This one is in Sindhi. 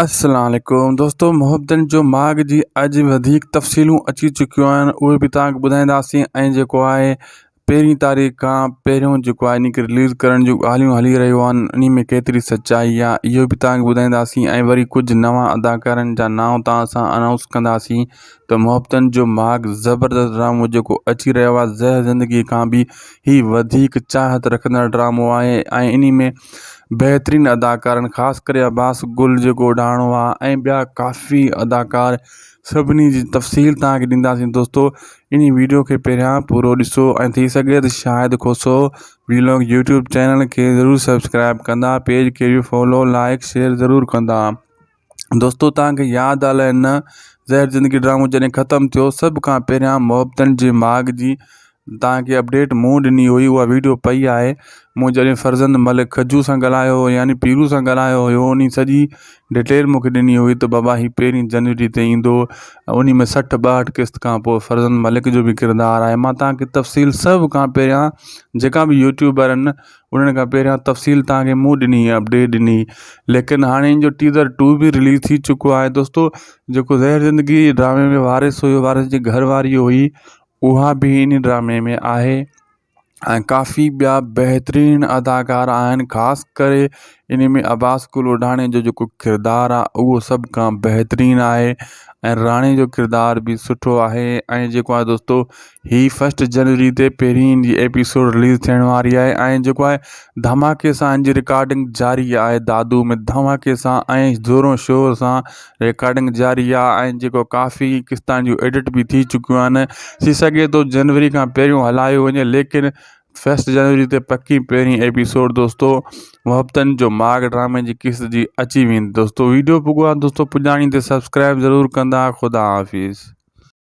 السلام عليڪم دوستو محبتن جو ماڳ جي اڄ وڌيڪ تفصيلون اچي چڪيون آهن اهي به توهان کي ٻڌائينداسين ۽ جيڪو آهي پهرين تاريخ کان پهريون جيڪو آهي ان کي رليز ڪرڻ جون ڳالهيون هلي رهيون آهن ان ۾ ڪيتري سچائي آهي اهو به توهان کي ٻڌائينداسين ۽ وري ڪجهه نوان اداڪارن جا نانء توهان سان انائونس ڪنداسين ته محبتن جو ماڳ زبردست ڊرامو جيڪو اچي رهيو آهي زهر زندگي کان به هي وڌيڪ چاهت رکندڙ ڊرامو آهي ۽ انهي ۾ بهترين اداڪارن خاص ڪري عباس گل جيڪو اڏاڻو آ ۽ ٻيا ڪافي اداڪار سڀني جي تفصيل توهان کي ڏينداسين دوستو انهي ويڊيو کي پهريان پورو ڏسو ۽ ٿي سگهي ته Shahid Khoso vlog YouTube channel کي ضرور سبسڪرائب ڪندا پيج کي به فالو لائڪ شيئر ضرور ڪندا دوستو توهان کي ياد الائي نه زهر زندگي ڊرامو جڏهن ختم ٿيو سڀ کان پهريان محبتن جي ماڳ جي توهان کي اپڊيٽ مون ڏني هئي اها ويڊيو پئي آهي مون جڏهن فرزند ملڪ کجو سان ڳالهايو هو يعني پيرو سان ڳالهايو هيو انهي سڄي ڊيٽيل مون کي ڏني هئي ته بابا هي پهرين جنوري تي ايندو انهي ۾ 60 62 قسط کان پوء فرزند ملڪ جو به ڪردار آهي مان توهان کي تفصيل سڀ کان پهريان جيڪا به يوٽيوبر آهن انهن کان پهريان تفصيل توهان کي مون ڏني اپڊيٽ ڏني ليڪن هاڻي ان جو ٽيزر ٽو به رليز ٿي چڪو آهي دوستو جيڪو زهر زندگي ڊرامي ۾ وارث هيو وارث جي گهر واري هئي اها به ان ڊرامي ۾ آهي ۽ ڪافي ٻيا بهترين اداڪار آهن خاص ڪري ان ۾ عباس گل اوڍاڻي جو جيڪو ڪردار آهي اهو سڀ کان بهترين آهي ۽ راڻي جو ڪردار به سٺو آهي ۽ جيڪو آهي دوستو هي فرسٽ جنوري تي پهرين جي ايپيسوڊ رليز ٿيڻ واري آهي ۽ جيڪو آهي ڌماڪي سان ان جي رڪارڊنگ جاري آهي دادو ۾ ڌماڪي سان ۽ زورو شور سان رڪارڊنگ جاري آهي ۽ جيڪو ڪافي قسطن جون ايڊٽ به ٿي چڪيون آهن ٿي سگهي ٿو جنوري کان پهريون هلايو وڃي ليڪن فرسٽ جنوري تي پڪي پهرين ايپيسوڊ دوستو محبتن جو ماڳ ڊرامي جي قسط جي اچي ويندي دوستو ويڊيو پڳو آهي دوستو پڄاڻي تي سبسڪرائب ضرور ڪندا خدا حافظ.